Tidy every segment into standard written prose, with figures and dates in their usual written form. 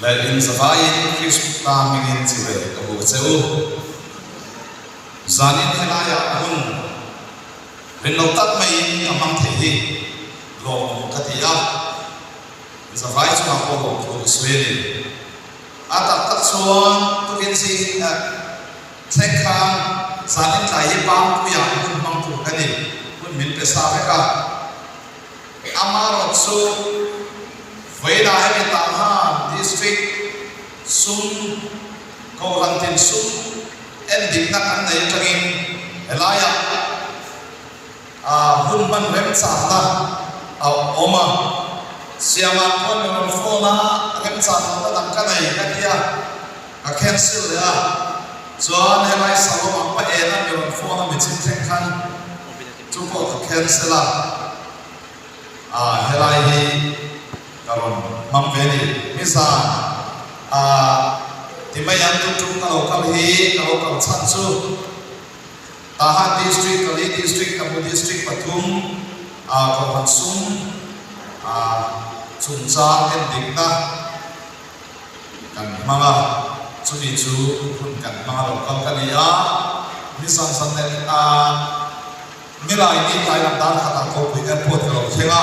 Leh in zavaiin Krista hmingin chibai ka bu che u. Zanin helaiah hun rinlo tak maiin ka hmang thei hi lawmawm ka ti a, zavai chungah pawh lawmthu ka sawi a ni. A tak tak chuan tukin zing thleng khan zanin tlai hi Pangpuiah hun hmang tur ka ni, hun min pe sa vek a. Amaherawhchu vawiinah hemi Tahan District sum Kohhran tin sum endikna kan nei atangin helaiah hun hman remchangna a awm a. Siamah khuan mi rawn phone a, remchang lohna dang ka nei ka ti a, ka cancel leh a. Chuan helai Salom ang pa ena mi rawn phone a mi chim thleng khan Chu pawh ka cancel a, ah helai hi ka rawn hmang ve ni. Nizan ah ti mai ang tum tum ka lo kal hi ka lo kal chhan chu Tahan District, Kali District, Tamu District pathum ah Kohhran sum ah chungchang endikna kan hmang a, chumi chu hun kan hmang a lo kal ka ni a, nizan zan leh ah Nilai ni tlai lam dar khatah Kawpui Airport ka lo thleng a,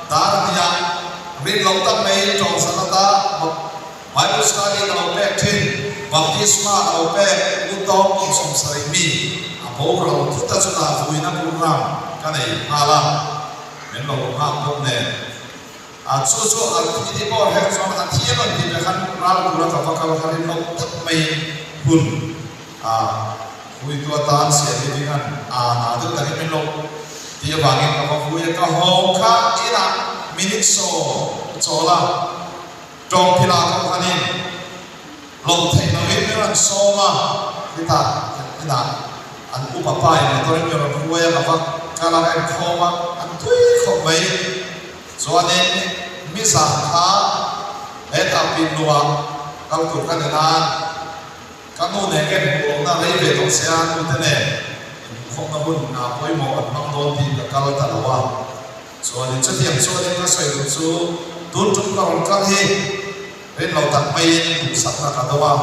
dar a nia rin loh tak mai tawng zan ata Bible study ka lo pek thin, baptisma ka lo pek u tawng kum 70 mi a boral thut a chutah vuina program ka nei nghal a, min lo nghak bawk nen. A chu chu a thi tih pawh a hrek chuan a thi a rawn tih ve khan ral tura ka va kal kha rin loh tak maiin hun a huitu atan siam hi ding an a na deuh takin min lo tih avangin ka va hui a, ka haw kha inah minute 10 chawl a, tawng phila ka khanin loh theih lohin min rawn sawm a, khitah inah an upa pa in motor in min rawn hruai a, ka va kal a ka inkhawm a, an tui khawp mai. Chuanin mi zan kha hetah pinluah kal tur ka ni nan ka nu nen ka inhmuh lohna rei ve tawh sia, nu te nen inhmuhkhawmna hun a pawimawh an hmang dawn tih ka kal ta lo a. Chuanin chutiang chuanin ka sawi duh chu tun tum ka rawn kal hi rin lo tak maiin duhsakna ka do a,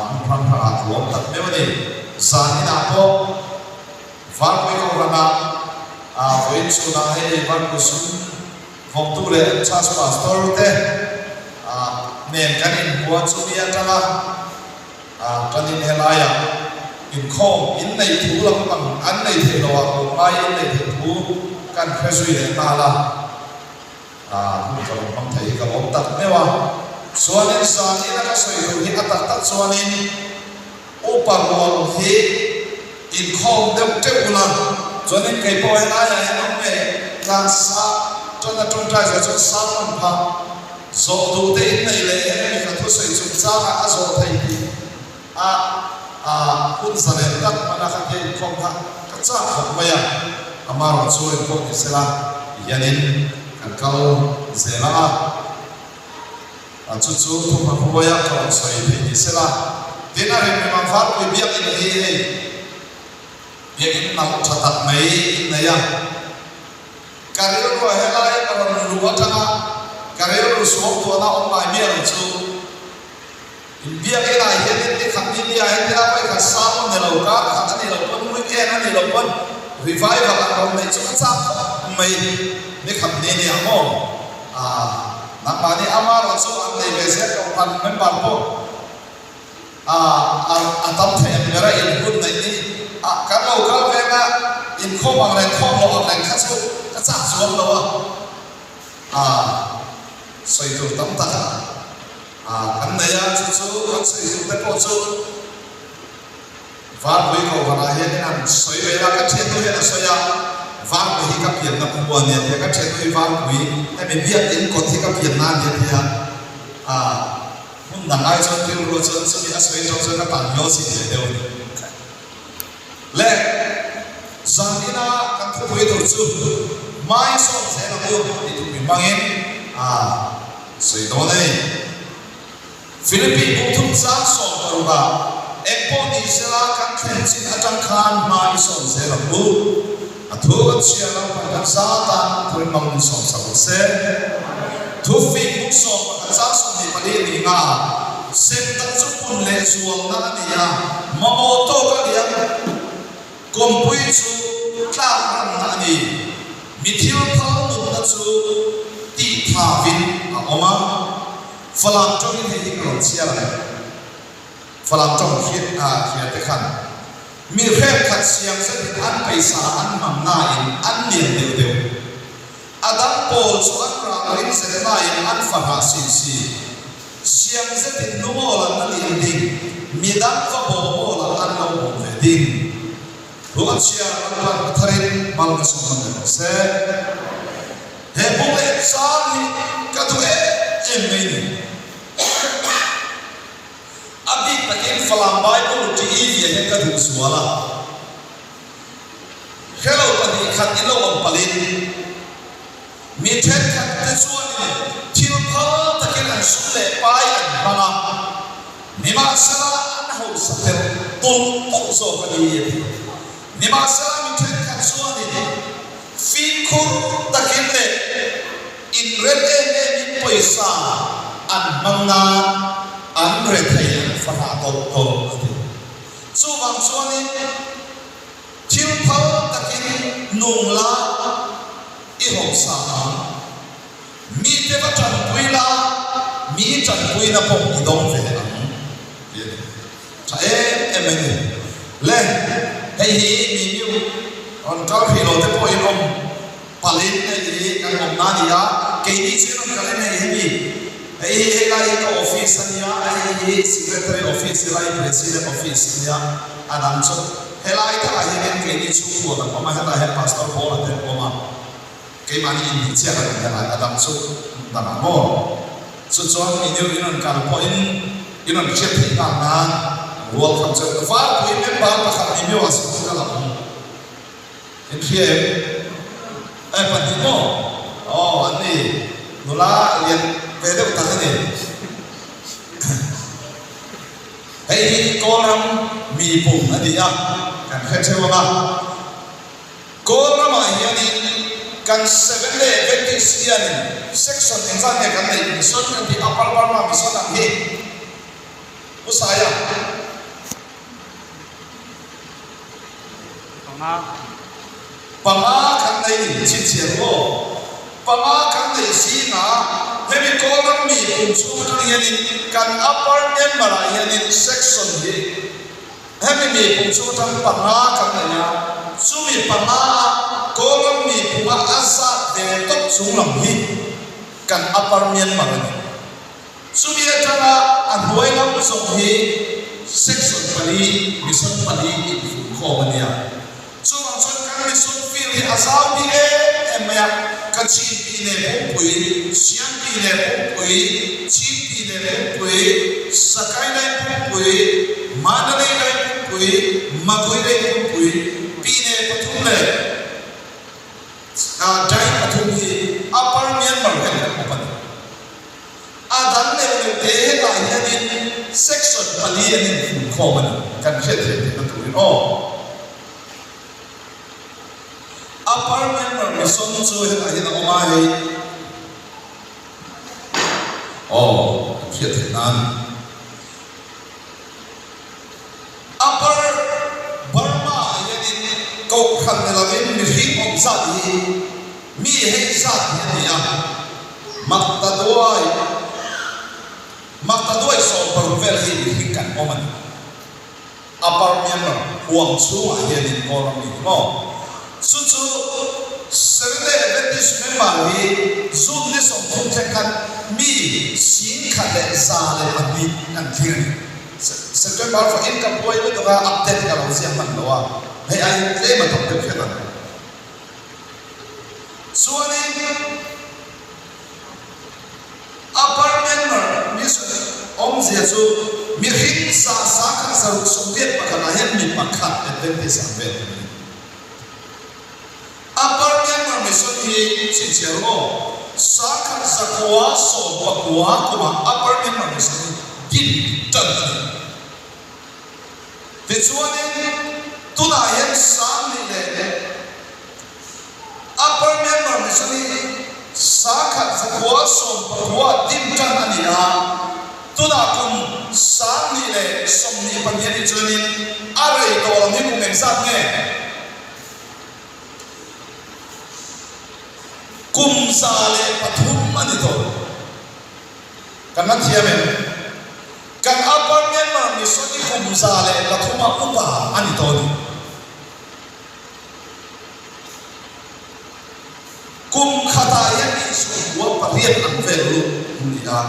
hmun hrang hrangah ka lawm tak meuh a ni. Zan inah pawh. Vanpui Kohhrana vawiin chhunah hei Vanpui sum vawmtu leh Church Pastor te nen kan inhmu a, chumi atanga kan in helaiah inkhawm inneih thu lampang an nei theih loh ah kum ngai inneih theih thu kan hre zui leh nghal a, hun ka rawn hmang thei hi ka lawm tak meuh a. Chuanin zanin a ka sawi tur hi a tak tak chuanin Upa rual hi inkhawm deuh teuh ula, chuanin kei pawh helaiah hian awm nge tlang sa tan a tawngtai zawh chuan sermon phah zawh duh te in nei leh hemi ka thusawi chungchangah a zawh thei tih a a hun zalen tak hmana kha tia inkhawm kha ka chak khawp mai a, amaherawh chu inkhawm ni sela tihianin kan kal zel ang a. A chu chu thuhma hruaia ka rawn sawi thei ni sela, tin a rinrim ang Varpui biakinn hi hei biakinn nalh tha tak mai in nei a, ka rilruah helai ka rawn luh atanga ka rilru suam tuahna awm ngai miah lo chu in biakinn ah hianin ni khat ni ni ah hian thil a pawi khat sang a ni lo, kar khat a ni lo pawn, weekend a ni lo pawn revival an rawn neih chu ka chak khawp mai ni khat ni ni ah maw ah. Nangmahni amaherawh chu an nei ve zel tawh hman member pawh a a tam thei ang ber a in hun neih ni a kan lo kal veng a inkhawm ang reng khawm loh ang reng kha chu ka chak chuang lo a a sawi tur tam tak a a kan nei a chu chu kan sawi tur te pawh chu Varpui Kohhranah hianin an sawi ve a, ka thiannu hian a sawi a, Varpui hi ka pianna khua a ni a ti a, ka thiannu hi Varpui hemi biakinn kawt hi ka pianna a ni a ti a, ah hmun dang ai chuan rilru ah chuan chumi a sawi atang chuan ka tan hlawl si ve deuh a ni. Le zanina kan thupui tur chu hmai sawm zel ang u tih thupui hmangin ah sawi dawn a ni. Philippi buk thum chang 16 ah eng pawh ni sela kan thlen chin atang khan hma i sawm zel ang u. A thu kan chhiar lo pan kan za tan thurin mang min sawm sak rawh se. Thu fing buk bung 11 chang 24 ni nga a, sem tak chu pun leh zualna a ni a, mamawh tawk a liam kawngpui chu tlak ramna a ni. Mi thil phal nunna chu tih thavin a awm a, Falam tawngin hei hi ka rawn chhiar ang. Falam tawng hriat hria te khan mi hrenkhat siam zetin an paisa an hmang nain an lian deuh deuh. A dang pawl chu an rah ring zet nain an fahrah sin si. Siam zetin lungawl an la lian ding, midang va bawh mawl ah an lo bawm ve ding. Thu a chhiar an pan a tharin mal ka sawm nawn leh rawh se. He bung leh chang hi ka duh em em mai ni. A bik takin Falam Bible ṭi i viah hian ka duh zual a. Hrelo 2 khat in lo awm palhin mi thenkhat te chuanin thil phal takin an sum leh pai an hmang a, nimahsela an hausa telh tulh tulh zawk a ni a ti. Nimahsela mi thenkhat chuanin fimkhur takin leh inrem em emin pawisa an hmang nan an rethei an fahrah tawlh tawlh a ti. Chuvang chuanin thil phal takin nung la i hausa ang. Mite va tanpui la, mi tanpuina pawh i dawng ve ang tih a ni. Tha em em a ni. Le, hei hi mi miu rawn kal hrih lo te pawhin awm palin hei hi kan awmna a ni a, keini chu in rawn kal em hei hemi, hei hi helai hi ka office a nia, hei hi secretary office, helai hi president office a nia, a dang chu helai takah hianin keini chhungkua kan awm a, hetah hian Pastor Paul-a te an awm a. Keimahni inhnih chiah kan awm helai a dang chu dang ang maw? Chu chuan mi new in rawn kal pawhin in rawn hriat theih nghal nan rual kham chu Varpui member pakhat ni miau ah sikul ka la awm. In hria em? Eh pahnih maw? Aw an ni nula lian ve deuh tak a ni. Hei hi Kawlram mi pum a ni a, kan hre theuh ang a. Kawl ramah hianin kan Seventh Day Adventist hianin section engzat nge kan neih mission kan tih Upper Burma mission ang hi Pu Saia. Panga. Panga kan nei ni chhinchhiah ru aw. Panga kan neih zingah hemi Kawl ram mi kum chhung atang hianin kan Upper Myanmar ah hianin section hi Hemi mi pum chu atang panga kan nei a, chumi panga a Kawlram mi punga a zat ve tawp chung lam hi kan Upper Myanmar a ni. Chumi atanga a hnuai lam zawng hi Section pali, Mission pali infunkhawm a nia. Chuvang chuan kan mission field hi a zau bik em em mai a, Kachin tih leh Pumpui, Siam tih leh Pumpui, Chin tih leh Pumpui, Sakai leh Pumpui, Mandalay leh Pumpui, Magui leh Pumpui, Pine pathum leh Dai pathum hi Upper Myanmar hian kan awm a ni. A dang neuh neuh te hetah hianin section pali an infunkhawm a ni, kan hriat theih theihna turin aw. Upper Myanmar Mission chu hetah hian a awm a hei aw kan hriat theih nan. Upper Burma ah hianin kohhran ni lovin mihring awm zat hi mi hei zat hi a ni a, Maktaduai Maktaduai 16 vel hi mihring kan awm a ni. Upper Myanmar huam chhungah hianin Kawlram mi hi maw? Chu chu Seventh Day Adventist member hi June ni 30 thleng khan mi 1002 kan thlir a ni. September thla in ka buai lutuk a, update ka lo ziak hman lo a, hei ai hian tlem a tam deuh hret ang. Chuanin Upper Myanmar Mission awmzia chu mihring sa sangkhat 681 ah hian mi pakhat Adventist ang vel kan ni. Upper Myanmar Mission hi chhinchhiah ru aw. 1999 kumah Upper Myanmar Mission hi din tan a ni. Tichuanin tunah hian sang nih leh Upper Myanmar Mission hi. Sangkhat zakua sawmpakua din tan a ni a, tunah kum 2022 a nih chuanin a rei tawh lam hi kum engzat nge? Kum 103 a ni tawh. Kan la thiam em? Kan Upper Myanmar Mission hi kum 103 a upa a ni tawh a ni. Kum khatah hian mi chhungkua pariat ang vel lut an ni a.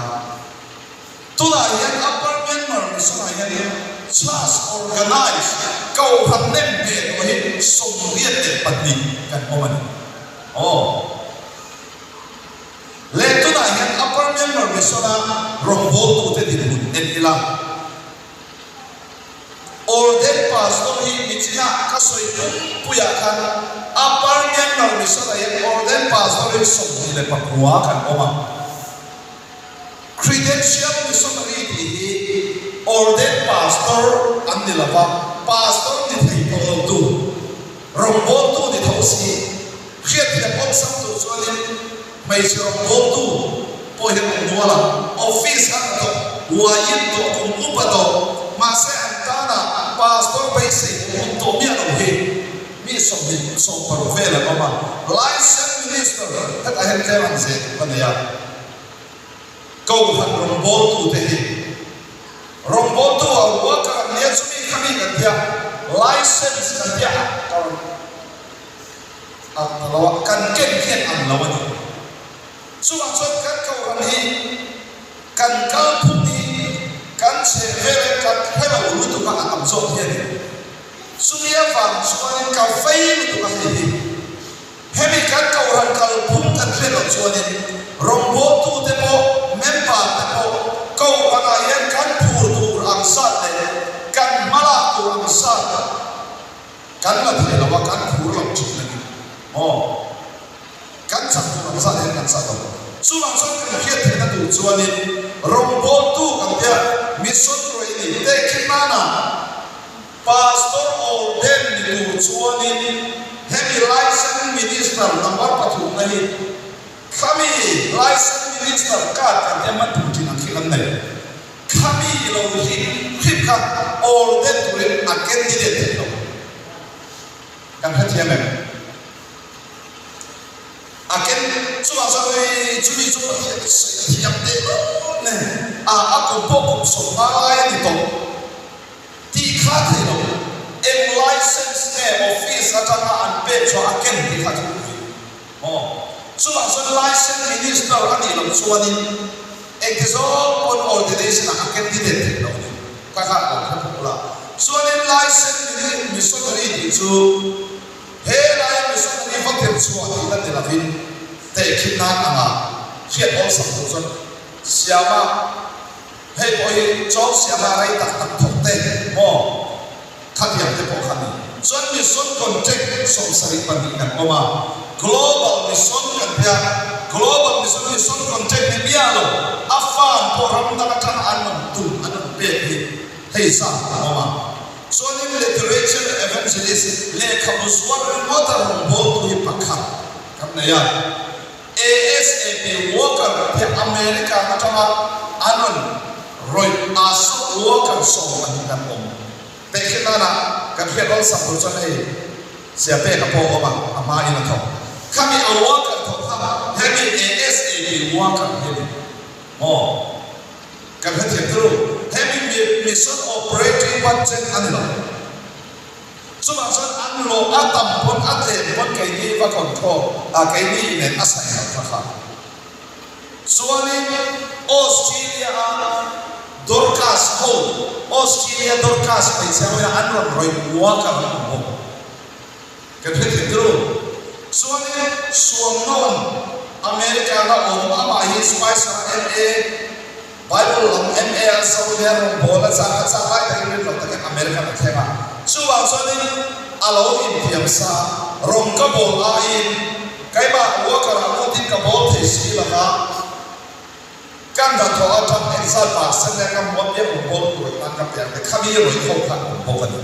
Tunah hian Upper Myanmar Mission-ah hianin Church Organized Kohhran nem ve tawh hi 82 kan awm a ni. Aw. Leh tunah hian Upper Myanmar Mission-a rawngbawltute dinhmun en ila. Ordained Pastor hi michina ka sawi pumpuiah khan Upper Myanmar Mission-ah hian Ordained Pastor hi 29 kan awm a. Credential Missionary tih hi Ordained Pastor an ni lo va, Pastor ni thei tawh lo tu, rawngbawltu ni tho si, hriatthiam awmsam tur chuanin Hmeichhe rawngbawltu pawh hian awm nual a, office a hna thawk, uaiin tawh kum upa tawh, mahse an tana pastor beisei awm awm tawh miah lo hi mi 26 vel an awm a, Licensed Minister hetah hian tlem an zeh duh ka nei a, Kohhran rawngbawltute hi rawngbawltu a worker an nia chumi khami kan tia, license kan tia a ka rawn. Ang ta lo a, kan ken hian ang lo a ni. Chuvang chuan kan Kohhran hi kan kalphung hi kan chhehvel in kan hre lo lutuk a, a tam zawk hi a ni. Chumi avang chuanin ka vei lutuk a hei hi. Hemi kan Kohhran kalphung kan hriat loh chuanin rawngbawltute pawh, member te pawh Kohhranah hian kan phur tur ang zat leh kan hmalak tur ang zat Kan la thei lo a, kan phur lo thin a ni maw? Kan chak tur ang zat hian kan chak lo. Chuvang chuan kan hriat theihna tur chuanin rawngbawltu kan tia mission ruai ni tehkhin nana Pastor ordain ni tur chuanin hemi licensed minister number pathumna hi khami licensed minister card kan tia man tur thin ang khi kan nei. Khami lo hlim hlim kha ordain turin a candidate theih lo. Kan hrethiam em? A ken chungah chuan hei chumi chu Pathian sawi a thiam teh dawn nen a a kum pawh kum 15 lai a ni tawh tih kha theih lo. Eng license nge office atanga an pek chhuah a ken tih kha chu pui. Maw? Chuvang chuan Licensed Minister a nih loh chuanin engti zawng pawn ordination ah a candidate theih loh a ni. Ka kha lo hre phawk la. Chuanin Licensed Missionary tih chu he laia missionary va tirh chhuah tihna ni lovin tehkhin nan anga hriat awlsam tur chuan siama hei pawh hi chaw siama rei tak tak thawk te maw? Khatiang te pawh kha ni. Chuan mission contract 72 kan awm a, global mission kan ti a, global mission mission contract ni miah lo, a fund pawh ram dang atang an rawn tum an rawn pek hi hei zat kan awm a. Chuanin literature evangelist lehkhabu zuar ringawt a rawngbawltu hi pakhat kan nei a, ASAP worker te America atanga an rawn rawih ASAP worker 12 kan awm. Tehkhin nana kan hriat awlsam tur chuan hei zia pek a pawh awm a, a hma in a thawk. Khami a worker thawk kha hemi ASAP worker hi a ni maw? Kan hrethiam turu. Hemi mission operating budget a ni lo. Chuvang chuan an lawh a tam pawn a tlem pawn keini va control a keini nen a saih loh kha kha. Chuanin Australia a Dorcas ho, Australia Dorcas hmeichhia ho hian an rawn rawih uak a rawn awm bawk. Kan hrethiam turu. Chuanin Suamnawn America la awm amah hi Spicer a MA, Bible lam MA a zo nia rawngbâwl a chak a chak lai takin rin lo takin America a thleng a. Chuvang chuanin a lo intiam sa rawng ka bawl aiin keimah worker ah lutin ka bawl thei si lo va, ka hnathawh atang engzat vang sen nge ka hmu a piang rawngbâwl tur atan ka pe ang te khami rawih ho khan awm bawk a ni.